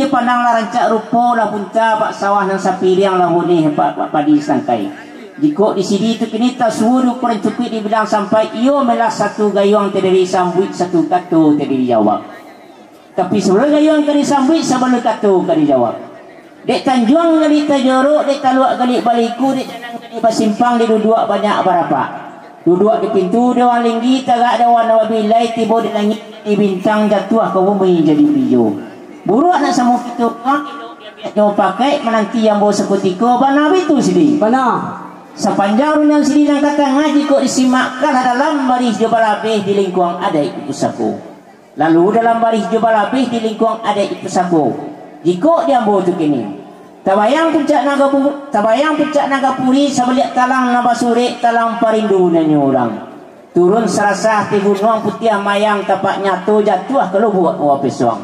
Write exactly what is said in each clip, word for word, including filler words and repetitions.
pandang lah rancak rupo, lah bunta bak sawah nan sapiriang, lah buneh bak, bak padi satangkai. Jikok di sidi tu kini tasuo di ukuran cukuik dibilang sampai, iyo malah satu gayuang tadiri sambuik, satu kato tadiri jawab. Tapi sabalun gayuang ka disambuik, sabalun kato ka dijawab. Dek tanjuang galik tajorok, dek taluak galik baliku, dek jalan galik basimpang, dek duduak banyak barapak. Duduak di pintu di urang linggi, tagak di urang nawabilai, tibo di langik di bintang, jatuah ka bumi jadi bijo. Buruak nak samo kito urang, elok diambiak nyo pakai, mananti ambo sakutiko, bana baitu sidi. Bana. Sapanjang rundiang sidi nan ka tangah, jikok disimakkan, lah dalam barih jo balabeh di lingkuang adaik di pusako. Lalu dalam barih jo balabeh di lingkuang adaik di pusako. Jikok di ambo tu kini, tabayang puncak Naga Pu-, tabayang puncak Naga Puri, sabaliak talang nan basurek, talang parindu nan nyo urang. Turun sarasah di Gunuang Putiah Mayang, tapak nyato jatuah ka lubuak Mua Pesuang.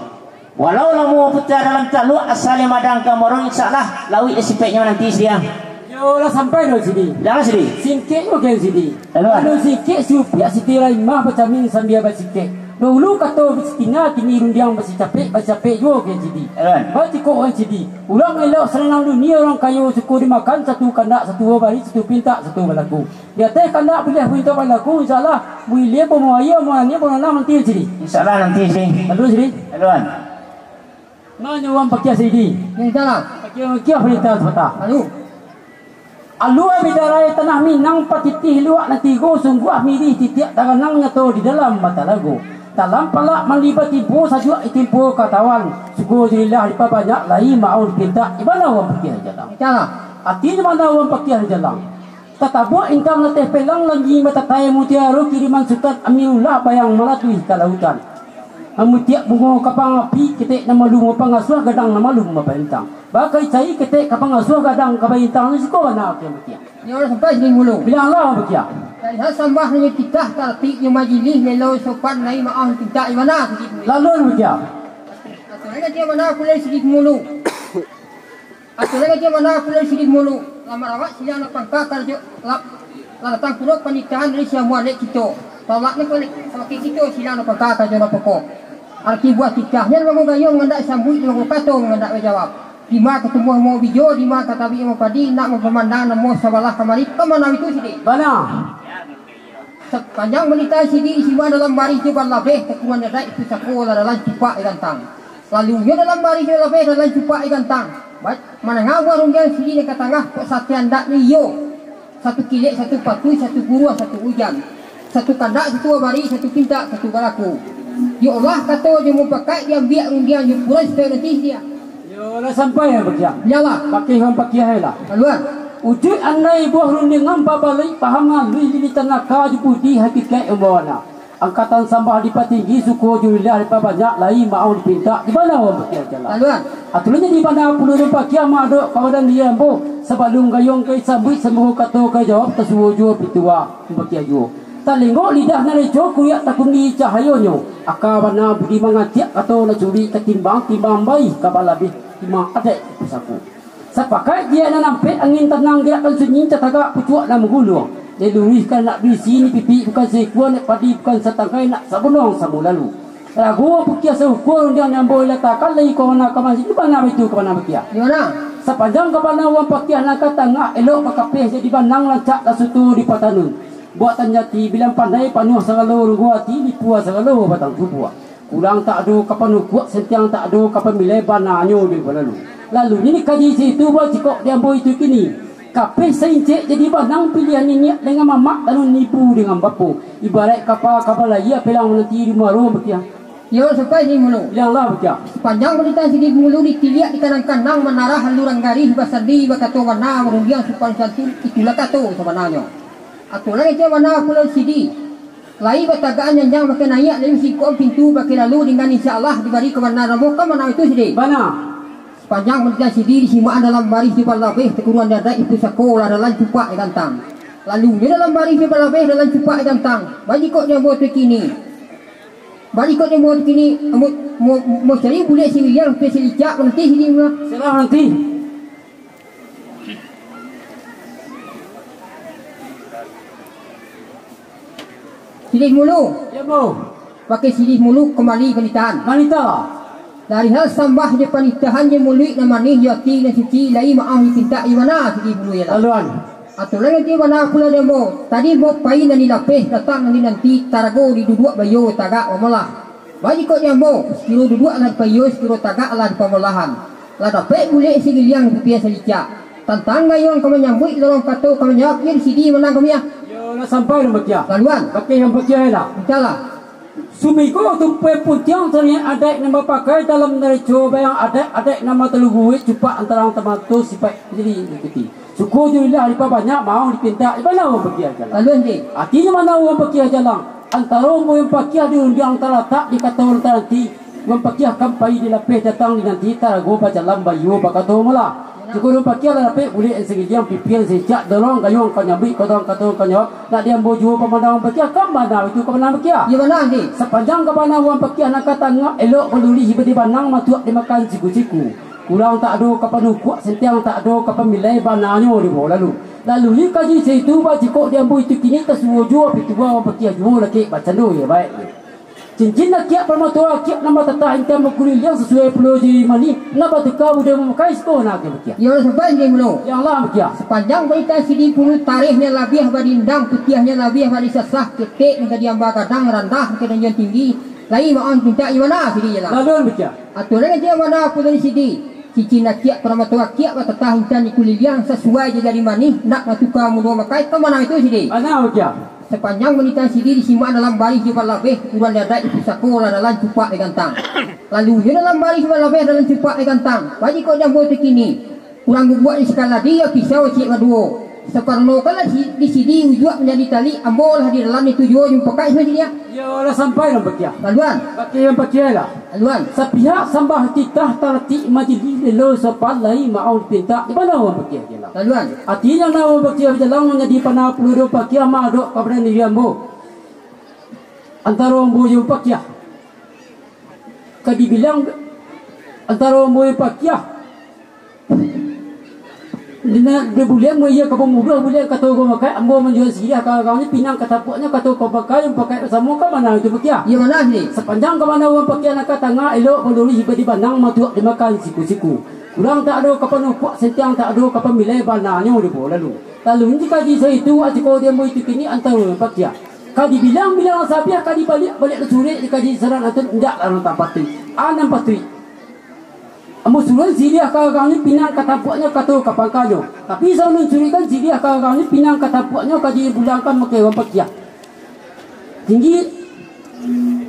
Walau lah Mua Putiah dalam taluak, asa lai madang ka maruang, insya Allah, lauik di sipeknyo nanti siang. Yo lah sampai doh sidi. Jangan sidi. Singkek oke sidi. Elok. Ado singkek supiak siti lain mah bacamin sambia basingkek. Dahulu kato basitina, kini rundiang basicapek, basicapek juo oke sidi. Elok. Bacikok urang sidi. Urang elok salanang dunia, urang kayo suko dimakan, satu kandak satu babari, satu pintak satu balaku. Di ateh kandak buliah pintak balaku, insya Allah, buliah bamuaia, muaia bananam nanti sidi. Insya Allah nanti sidi. Lalu sidi. Elok. Nah, nyo urang pakiah sidi. Yang salah. Pakiah-pakiah parintah sapatah. Lalu. Alua bidarai tanah Minang, patitih luak nan tigo, sungguah mirih titiak taganang, nyato di dalam batalago. Dalam palak mandi batimpo, sajuak ditimpo katawan. Suko jo lillah dipabanyak, lai maoh dipintak, di bana urang pakiah di jalang. Yang salah. Ati di bana urang pakiah di jalang. Tatabuak intang ateh pelang, langgi matatai mutiara, kiriman Sutan Amirullah, bayang malatuih ka lautan. Mamutiak bungo kapang api, ketek nan malumo pangasuah, gadang nan malumo balintang. Bakai cai ketek ka pangasuah, gadang ka balintang, nan siko bana api mutiak. Nyo lah sampai sidi mulu. Bilang lah bakia. Dari hal sambah nyo titah, talapik nyo majilih, melo sopan, lai maoh pintak, di bana sidi mulu. Lalu bakia. Atau lagi dia bana, aku lai sidi mulu. Atau lagi dia bana, aku lai sidi mulu. Lah marawak silang nan pangka karajo, lah, lah datang pulo panitahan dari si Amuan dek kito. Tolak ni kulik, samakin kito silang nan pangka karajo nan pokok. Arti buah tikahnyo lagu gayuang, mandak sambuik lagu kato, mandak bajawab. Dima ka tumbuah mau bijo, dima ka tabik mau padi, nak mampamandang namo sabalah kamari, ka mano itu sidi. Bana. Sapanjang panitahan sidi disimak dalam barih jo balabeh, takuruan dadaik pusako lah dalam cupak digantang. Lalu nyo dalam barih jo balabeh dalam cupak digantang. Ba-, manangah buah rundiang sidi nan ka tangah, kok satian ndak ni iyo. Satu kilek, satu patuih, satu guruah, satu ujan. Satu kandak, satu babari, satu pintak, satu balaku. Yo Allah, kato jo mupakaik diambiak rundiang jo purai supayo nanti sidi. Yo lah sampai, Bang Kiah. Iyolah. Pakiah, Bang Pakiah, lah. Kaluar. Ujuik andai buah rundiang nan babalaik, paham aluih lilitan aka jo budi hakikat umbawana. Angkatan sambah dipatinggi, suko jo lillah dipabanyak, lai maoh dipintak, di bana Bang Pakiah jalan. Kaluar. Atulah jadi bana pulo Bang Pakiah madok ka badan diri ambo, sabalun gayuang ka disambuik, samoga kato ka dijawab, tasuo juo pituah Bang Pakiah juo. Talinggok lidah nan leco, kuliak takundi cahayonyo. Aka bana budi mangatiak, kato nan sulik katimbang, timbang baih ka balabeh, timbang adaik ka pusako. Sapakaik diak nan ampek, angin tanang gerakkan sunyi, tatagak pucuak nan mangguluang. Dek luruihkan nak barisi ni pipik bukan saikua, nak padi bukan satangkai, nak sabunuang samo lalu. Lagu Bang Pakiah saukua rundiang nan ambo latakan, lai ka bana ka manjadi, bana baitu ka bana Bang Pakiah. Di bana? Sapanjang ka bana Bang Pakiah nan ka tangah, elok bakapeh jadi banang, rancak lah suto dipatanun. Buatan jati bilang pandai, panuah sagalo rungguah ati, lipua sagalo batang tubuah. Kurang tak ado ka panukuak, sentiang tak ado ka pamilai, bananyo di balalu. Lalu nini kaji situ bacikok di ambo itu kini. Kapeh saincek jadi banang, pilihan niniak dengan mamak, tanun ibu dengan bapo. Ibaraik kapa ka balayia, pelang mananti di muaro Bang Pakiah. Iyo, sampai di mulu. Bilang lah Bang Pakiah. Sapanjang panitahan sidi mulu ditiliak, dikanang-kanang, manarah aluran garih, basandi bakato bana, marundiang supan santun, itulah kato sabananyo. Atulah kecek bana pulau sidi. Lai batagakan janjang, bakeh naiak, lai basingkokan pintu, bakeh lalu dengan insya Allah dibari ka bana namo ka bana itu sidi. Bana. Sapanjang panitahan sidi disimakan dalam barih jo balabeh, takuruan dadaik di pusako lah dalam cupak digantang. Lalu nyo dalam barih jo balabeh dalam cupak digantang. Bajikok di ambo tu kini. Bajikok di ambo tu kini, ambo mo-, mo-, mo cari bulek si William, pe si Licak, mananti sidi mah. Salah nanti. Silih mulu. Iyo, Bu. Pakai silih mulu kambali panitahan. Manita. Dari hal sambah jo panitahan jo muluik nan manih jo ati nan suci, lai maaf dipintak di bana sigi pulo ialah. Laluan. Aturan nan ti bana pulo di ambo, tadi ambo pai nan di lapeh, datang nan di nanti, tarago di duduak baiyo tagak pamalah. Bajiko di ambo, sakiro duduak lah dipaiyo, sakiro tagak lah dipamalahan. Lah dapek bulek sagiliang pipia salicak. Tantang gayuang ka manyambuik, lorong kato ka manjawab, iyo di sidi manang kami ah. Yo, lah sampai nan bakiah. Laluan. Bakiah nan bakiah lah. Insya Allah. Sumiko tumpai puntiang sariat adaik nan bapakai dalam naraco bayang adaik, adaik nan mataluguik cupak antarang tamato sipaik jadi ikuti. Suko jo ilah dipabanyak, mau dipintak, di mana urang bakiah jalan? Laluan, Ji. Artinyo mana urang bakiah jalan? Antaro urang bakiah di rundiang talatak di kato urang tananti, urang bakiah kampai di lapeh datang di nanti tarago bajalan baiyo bakato malah. Jikok urang bakiah lah dapek bulek nan sagiliang pipia nan salicak, dorong gayuang ka nyambuik, dorong kato ka nyawab, nak di ambo juo pamandang urang bakiah, ka bana itu ka bana bakiah. Iyo bana, Ji. Sapanjang ka bana urang bakiah nan ka tangah, elok balurih iba di banang, matuak dimakan siku-siku. Kurang tak ado ka panukuak, sentiang tak ado ka pamilai, bananyo di bawah lalu. Lalu di kaji saitu, bajikok di ambo itu kini, tasuo juo pituah urang bakiah juo lakek bacando, iyo baik. Cincin akiak paramato akiak nan batatah intan bakuliliang sasuai pulo jo manih, nan batuka budaya mamakai siko nan akiak bakiah. Iyo lah sampai di mulo. Iyo lah bakiah. Sapanjang barita sidi puluah tarikhnyo labiah badindang, putiahnyo labiah badisasah, ketek nan ka diamba gadang, randah nan ka dianjuang tinggi, lai maaf mintak di bana sidi jalan. Laluan bakiah. Aturan nan ti bana pulo di sidi. Cincin akiak paramato akiak batatah intan di kuliliang sasuai jo jari manih, nak batuka mudo makai ka bana itu sidi. Bana bakiah. Sapanjang manitang sidi disimak dalam barih jo balabeh, urang di adaik di pusako lah dalam cupak digantang. Lalu nyo dalam barih jo balabeh dalam cupak digantang, bajikok di ambo tu kini, urang guguak di sakaladi yo pisau ciek baduo. Saparno kan lah si-, di sidi ujuak manjadi tali, ambo lah di dalam itu juo jo mupakaik siko sidi ah. Iyo lah sampai nan bakiah. Laluan. Bakiah nan bakiah lah. Laluan. Sapihak sambah titah taratik majilih lelo sopan lai maaf dipintak, di bana urang bakiah jalan? Laluan. Artinyo nan urang bakiah jalan manjadi panah pulo do bakiah madok ka badan diri ambo. Antaro ambo jo bakiah. Ka dibilang antaro ambo jo bakiah. Dina, di bulian mo iyo ka pamuduah, bulian kato urang pakai, ambo manjual siriah ka agangnyo, pinang ka tapuaknyo, kato ka pakai, pakai basamo ka bana itu bakiah. Iyo bana sidi. Sapanjang ka bana urang bakiah nan ka tangah, elok balurih iba di banang, matuak dimakan siku-siku. Kurang tak ado ka panukuak, sentiang tak ado ka pamilai, bananyo di bawah lalu. Lalu inti kaji saitu, aciko di ambo itu kini antaro urang bakiah. Ka dibilang-bilang sabiah, ka dibaliak-baliak surek, dikaji saran atun, indak lah nan tapatuik. A nan patuik. Ambo suruah siriah ka agangnyo, pinang ka tapuaknyo, kato ka pangkanyo. Tapi sabalun suruikkan siriah ka agangnyo, pinang ka tapuaknyo, ka dibulangkan makai urang bakiah. Tinggi,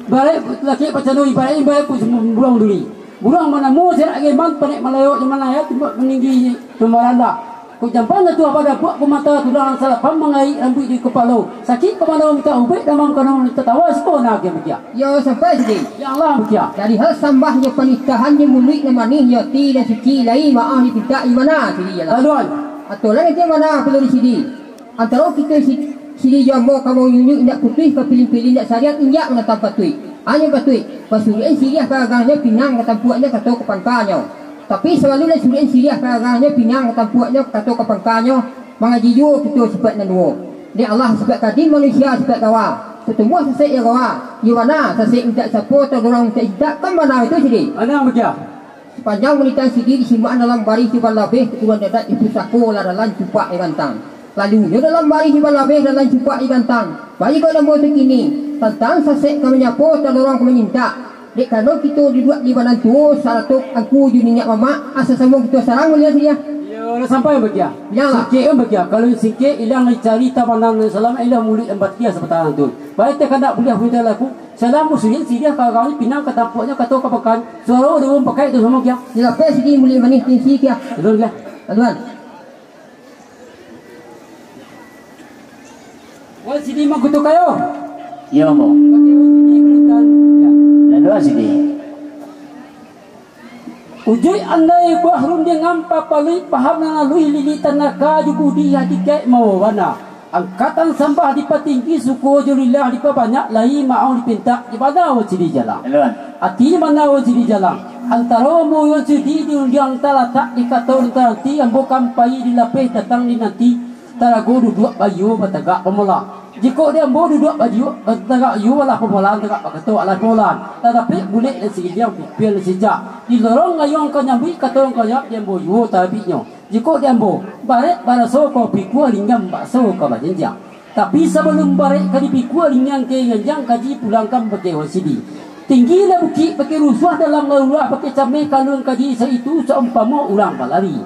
ibaraik lakek bacando, ibaraik, ibaraik pun buruang duri. Buruang manamo, serak gemban, panek malayok, di manayah, tumbuak maninggi, nan marandah. Kok jampan jatuah badapuak, kok mata tulang nan salapan, mangaik rambuik di kapalo. Sakik ka bana mintak ubaik, damam ka bana mintak tawa, siko nan agiah bakiah. Yo, sampai sigi. Yo lah bakiah. Dari hal sambah jo panitahan jo muluik nan manih, jo ati nan suci, lai maaf dipintak di bana sigi jalan. Laluan. Atau lain di bana pulo di sidi. Antaro kito si-, sidi jo ambo ka manyunyuk indak putuih, ka pilih-pilih indak sariat, indak manantang patuik. Hanyo patuik, basuruikan siriah ka agangnyo, pinang ka tampuaknyo, kato ka pangkanyo. Tapi sabalun lah suruikan siriah ka agangnyo, pinang ka tampuaknyo, kato ka pangkanyo, mangaji juo kito sipaik nan duo. Dek Allah sipaik kadim, manusia sipaik gawa. Tatumbuah sasek jo gawa. Iyo bana, sasek mintak sapo, tadorong mintak cintak, kan bana itu sidi. Bana bakiah. Sapanjang manitang sidi disimak dalam barih jo balabeh, urang di adaik di pusako lah dalam cupak digantang. Lalu nyo dalam barih jo balabeh dalam cupak digantang. Bajiko di ambo tu kini, tantang sasek ka manyapo, tadorong ka manyintak. Dek karano kito duduak di banan tuo, sarato angku jo niniak mamak, asa samo kito sarang, mulia siriah. Iyo, lah sampai bakiah. Yo lah. Singkek kan bakiah. Kalau singkek, ilang dicari tabanan nan salamaik, ilang muluik nan bakiah sabatang tu. Baik, teh kandak buliah minta laku. Salam musuhin siriah ka agangnyo, pinang ka tampuaknyo, kato ka pakan. Suaro urang pakai tu samo kiah. Di lapeh sigi muluik manih, tingsi kiah. Alun lah. Alun. Wan sidi mangkutuk kayo. Iyo, ambo. Pakai wan sidi baritan. Yo. Lalu sidi. Ujuik andai buah rundiang, papaluik paham nan aluih, lilitan aka jo budi, hadikaik mawawana. Angkatan sambah dipatinggi, suko jo lilah dipabanyak, lai maaf dipintak, di bana wan sidi jalang. Laluan. Ati di bana wan sidi jalang. Antaro ambo wan sidi di rundiang talatak, di kato nan tananti, ambo kampai di lapeh datang di nanti, tarago duduak baiyo batagak pamolah. Jikok di ambo duduak bajiuk, batagak iyo alah pamolaan, tagak bakato alah pamolaan. Tatapi bulek nan sagiliang, pipia nan sijak. Di lorong gayuang ka nyambuik, kato nan ka jawab, di ambo juo tabiknyo. Jikok di ambo, barek baraso ka pikua, ringan baraso ka bajanjiang. Tapi sabalum barek ka dipikua, ringan ka dijanjiang, kaji pulangkan bakeh wan sidi. Tinggi lah bukik bakeh rusuah, dalam lah lurah bakeh cameh, kalun kaji saitu saumpamo urang balari.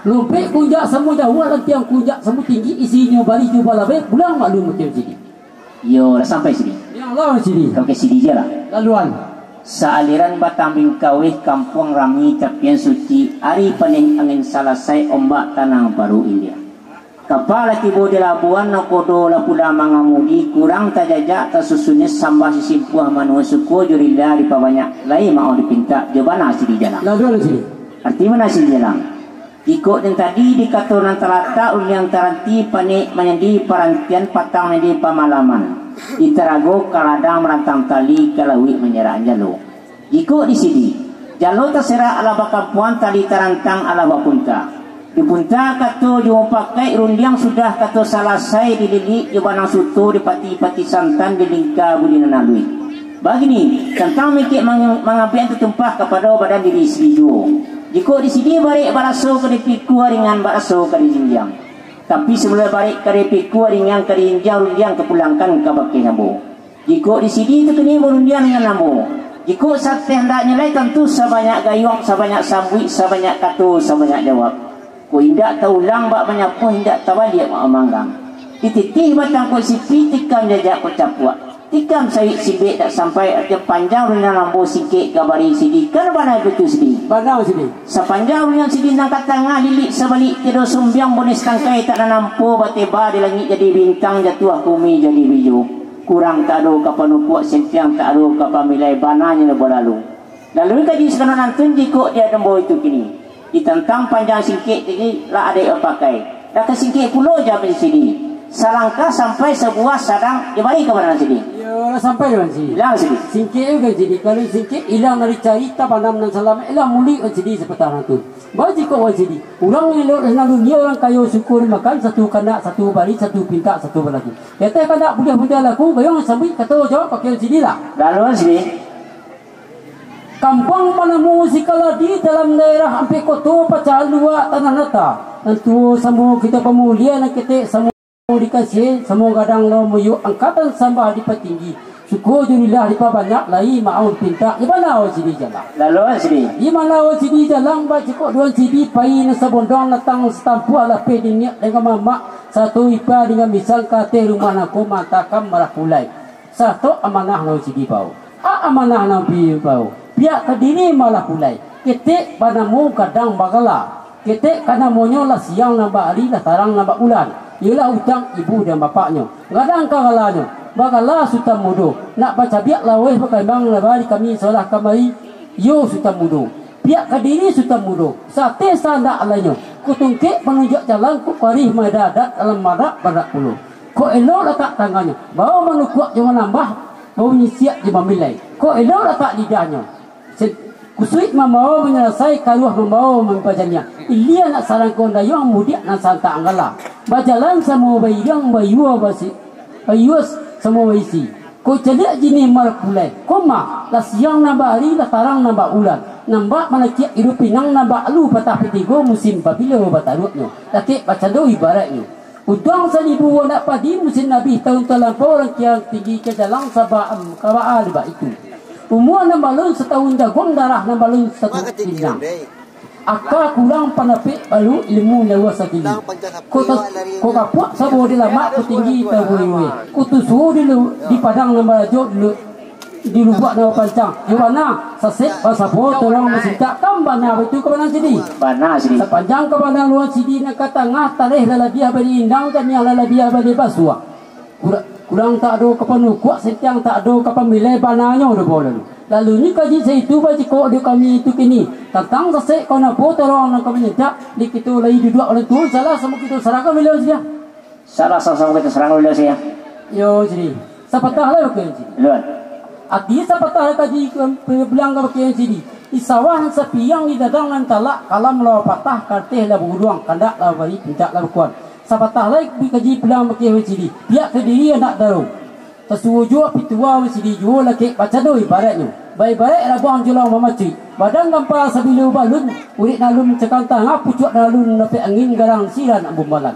Lompek kunjak samo jauah, lantiang kunjak samo tinggi, isinyo bari jo balabeh, pulang maklum bakeh wan sidi. Iyo, lah sampai sidi. Yang lawan sidi. Oke, sidi je lah. Laluan. Saaliran batang bingkaweh, kampuang rami, tapian suci, ari paneh angin salasai, ombak tanang baru ilia. Kapa lah tibo di labuan, nakodo lah pulang mangamudi, kurang tajajak tasusunnyo, sambah sisimpuah manuah, suko jo rila dipabanyak, lai maoh dipintak, jo bana sidi jalang. Laluan sidi. Arti bana sidi jalang. Jikok den tadi dikato nan talatak, rundiang taranti, panek manyadi parantian, patang manyadi pamalaman. Di tarago ka ladang marantang tali, ka lauik manyerak jalo. Jikok di sidi, jalo taserak alah bakampuan, tali tarantang alah bapunta. Dipunta kato jo mupakaik, rundiang sudah kato salasai, dililik jo banang suto, dipati-pati santan, dilingka budi nan aluih. Bagini, tantang mangkek mangambiak tatumpah kapado badan diri sidi juo. Jikok di sidi barek baraso ka dipikua, ringan baraso ka dijinjiang. Tapi sabalun barek ka dipikua, ringan ka dijinjiang, rundiang ka pulangkan ka bakeh ambo. Jikok di sidi tu kini barundiang dengan ambo. Jikok sateh andaknyo lai, tantu sabanyak gayuang, sabanyak sambuik, sabanyak kato, sabanyak jawab. Ko indak taulang bak manyapuah, indak tabaliak bak mamanggang. Dititih batang ko sipi, tikam jajak ko capuak. Tikam sawik sibek dak sampai, arti panjang rundiang ambo singkek kabari sidi, kan bana bitu sidi. Bana sidi. Sapanjang rundiang sidi nan ka tangah, lilik sabalik tiado sumbiang, boneh satangkai tak nan nampo, bateba di langik jadi bintang, jatuah ka bumi jadi bijo. Kurang tak ado ka panukuak, sintiang tak ado ka pamilai, bananyo balalu. Lalu kaji sakana nantun, jikok di ambo itu kini, ditantang panjang singkek tadi lah adaik bapakai. Dah ka singkek pulo jaman sidi. Salangkah sampai sabuah sadang dibari ka badan sidi. Iyo, lah sampai di badan sidi. Lah sidi. Singkek tu kan sidi. Kalau singkek ilang dari carita, banam nan salamaik, ilang mulik kan sidi sapatah nantun. Bajikok wan sidi. Urang elok nan dunia, urang kayo suko dimakan, satu kandak, satu bari, satu pintak, satu balaku. Di ateh kandak buliah buliah laku, gayuang sambuik kato jawab bakeh wan sidi lah. Lalu sidi. Kampuang banamo Sikaladi, dalam daerah Ampek Koto, Pacahan Luak, Tanah Nata. Nan tuo samo kito pamulia, nan ketek samo dikasiahi, samo gadang lo muyuak, angkatan sambah dipatinggi. Suko jo rila dipabanyak, lai maoh pintak, di bana wan sidi jalang. Lalu sidi. Di bana wan sidi jalang, bajikok di wan sidi pai, nan sabondong datang satampuah, lapeh niniak dengan mamak, sato ipa dengan misang, ka ateh rumah nangko mantakan marapulai. Sarato amanah nan sidi bao. A amanah nan bi bao. Piak ka diri malah pulai. Ketek banamo gadang bagala. Ketek ka namonyo lah siang nan ba-ari, lah tarang nan ba-ulan. Iyolah utang ibu dan bapaknyo. Gadang ka galanyo. Bagala Sutan Mudo. Nak bacabiak laweh bakambang, lah bari kami solah kamari. Yo Sutan Mudo. Piak ka diri Sutan Mudo. Sateh sandak alainyo. Kutungkek panunjuak jalan, kukarih madadak dalam marak barak pulo. Kok elok latak tanganyo, bao manukuak jo manambah, bao manyisiak jo mamilai. Kok elok latak lidahnyo, se-, kusuik mambao manyalasai, karuah mambao mampajaniah. Ilia nak sarangkong dayuang, mudiak nan santak anggala. Bajalan samo bairiang, bayua basi-, bayua samo baisi. Kok caliak jinih marapulai, koma, lah siang nan ba-ari, lah tarang nan ba-ulan. Nan bak manakiak iduik pinang, nan bak alu patah patigo, musim pabilo bataruaknyo. Dakek bacando ibaraiknyo. Utuang saribu anak padi, musim abih tahun talampau, rangkiang tinggi ka jalang, sabab, em, kabaa dek baitu. Umua nan balun satahun jaguang, darah nan balun satahun pinang. Aka kurang panapek, baru ilmu nyawa sagili. Ko tas-, ko kapuak sabo di lamak, ko tinggi tabuih-buih. Ko tusuo di lu-, di padang nan barajo, di lu-, di lubuak nan bapancang. Di bana sasek basabo, tolong basintak, kan bana baitu ka bana sidi. Bana sidi. Sapanjang ka bana luan sidi nan ka tangah, taleh lalabiah bari indang, janiah lalabiah bari basuah. Kura-, kurang tak ado ka panukuak, sintiang tak ado ka pamilai, bananyo doh bawa lalu. Lalu ni kaji saitu bajikok di kami tu kini, tantang sasek ko napo, tolong nan ka manyitak, di kito lai duduak urang tuo, salah samo kito sarang ka baliau sajo. Salah samo-samo kito sarang ka baliau sajo. Yo, jadi. Sapatah lah, oke, jadi. Luan. Ati sapatah lah kaji, em, bilang ka bakeh sidi. Di sawah nan sapiang, di ladang nan talak, kalam lah patah, karteh lah baguduang, kandak lah bari, pintak lah bakuan. Sapatah lai dikaji pulang bakeh Wai Sidi, pihak ka diri anak daro. Tasuo juo pituah Wai Sidi juo lakek bacando ibaratnyo. Baibaraik rabuang julang mamacuik, badang gampa samilo balun, urek nan alun cakantang, pucuak nan alun napek angin, gadang siran ambo malam.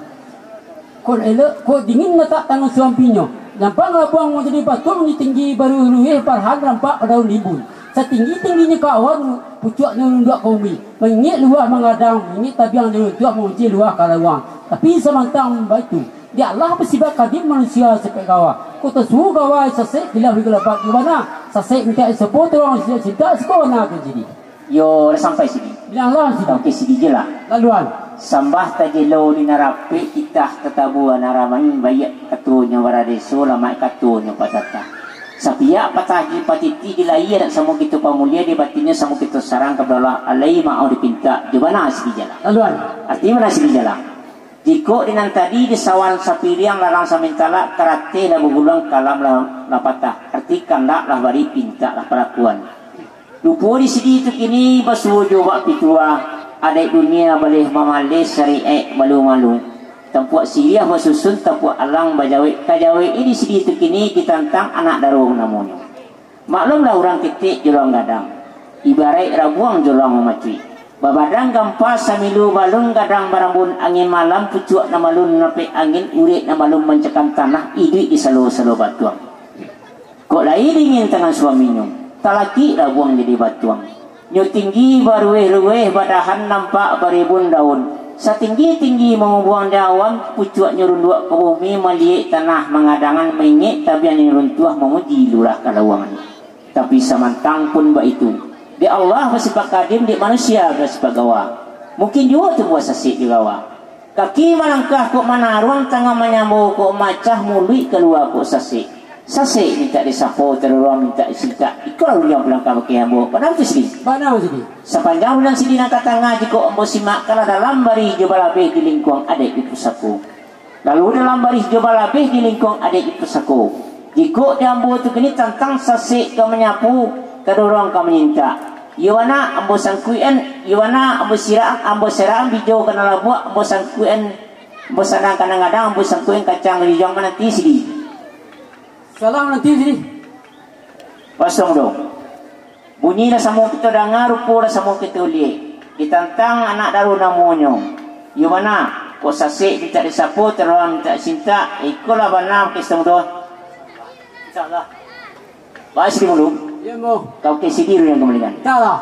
Kok elok, kok dingin latak tangan suampinyo, nyampang rabuang manjadi batuang, tinggi baruih-ruih, parahan rampak badaun rimbun. Satinggi-tingginyo ka awan, pucuaknyo runduak ka bumi. Mangingek luah manggadang, mangingek tabiang jo runtuah, mangunci luah ka lawang. Tapi samantang baitu, di Allah basifat kadim, manusia sifat gawa. Kok tasuo gawa sasek, bilah digalabat jo bana. Sasek mintak sapo, tolong sasek cinta, siko bana ka jadi. Yo, lah sampai sigi. Bilang lah sigi. Oke, sigi je lah. Laluan. Sambah tajelo di narapek, titah tatabua naraman, baiak katonyo baradeso, lamaik katonyo patata. Sapiak patah di patiti, di lahia nak samo kito pamulia, di batinnyo samo kito sarang ka Allah, alai maoh dipintak, jo bana sigi jalan. Laluan. Arti bana sigi jalan. Jikok di nan tadi di sawan sapiriang, larang samintalak, karateh lah baguluang, kalam lah, lah patah. Arti kandak lah bari, pintak lah palakuan. Rupo di sigi tu kini basuo jo bak pituah, adaik dunia baleh mamaleh, sariaik balu-malu. Tampuak siriah basusun, tampuak alang bajawek. Kajawek di sigi tu kini ditantang anak daro namonyo. Maklumlah urang ketek jo urang gadang, ibaraik rabuang jo urang mamacuik. Babadang gampa samilo balun, gadang barambun angin malam, pucuak nan balun napek angin, urek nan balun mancakam tanah, iduik di salo-salo batuang. Kok lai dingin tangan suaminyo, talakik rabuang jadi batuang. Nyo tinggi barueh-rueh, badahan nampak baribun daun. Satinggi-tinggi mangubuang di awan, pucuaknyo runduak ka bumi, maliek tanah mangadangan, maingek tabiangnyo runtuah, mamuji lurah ka lawangan. Tapi samantang pun baitu, dek Allah basifat kadim, dek manusia basifat gawa. Mungkin juo tumbuah sasek jo gawa. Kaki malangkah kok manaruang, tangan manyambo kok macah, muluik kalua kok sasek. Sasek mintak disapo, tadorong mintak disintak. Iko lah urang pulangkah bakeh ambo. Bana tu sigi? Bana sigi. Sapanjang bulan sigi nan ka tangah, jikok ambo simak, kalah dalam barih jo balabeh di lingkuang adaik di pusako. Lalu dalam barih jo balabeh di lingkuang adaik di pusako. Jikok di ambo tu kini tantang sasek ka manyapo, tadorong ka manyintak. Iyo bana ambo sangkuikan, iyo bana ambo sirakan, ambo sirakan bijo ka nan labuak, ambo sangkuikan, ambo sanang ka nan gadang, ambo sangkuikan kacang rijuang mananti sigi. Salam nanti sigi. Kosong do. Bunyi lah samo kito danga, rupo lah samo kito liek. Ditantang anak daro namonyo. Iyo bana, kok sasek mintak disapo, tadorong mintak disintak, iko lah bana kosong do. Insyaallah. Baik, sigi mulu. Iyo, mo. Kau ke sigi dulu nan kambalikan. Insyaallah.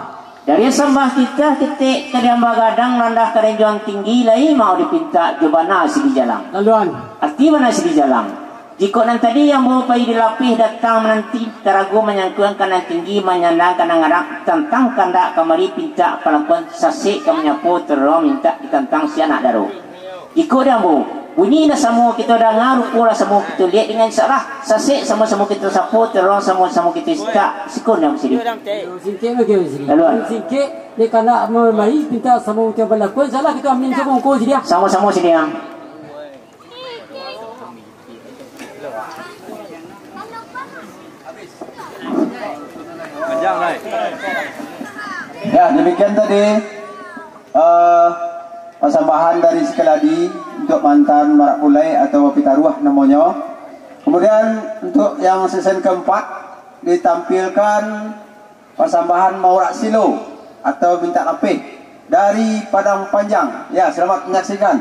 Dari sambah titah ketek ka diamba gadang, randah ka dianjuang tinggi, lai maoh dipintak, jo bana sigi jalang. Laluan. Arti bana sigi jalang. Jikok nan tadi ambo pai di lapeh, datang mananti, tarago manyangkuikan ka nan tinggi, manyandang ka nan gadang, tantang kandak kamari, pintak palakuan, sasek ka manyapo, tadorong mintak ditantang si anak daro. Jikok di ambo, bunyi lah samo kito danga, rupo lah samo kito liek, dengan insyaallah sasek samo-samo kito sapo, tadorong samo-samo kito sintak, siko nan sigi. Singkek lagi sigi. Laluan. Singkek, dia kandak ma-, mari pintak samo kito balakuan, insyaallah kito amin samo ko sigi. Samo-samo sigi, ah. Ya, demikian tadi, eh, pasambahan dari Sikaladi untuk mantan marak pulai atau pitaruah namonyo. Kemudian untuk yang sesi keempat ditampilkan pasambahan maurak silo atau mintak lapeh dari Padang Panjang. Ya, selamat menyaksikan.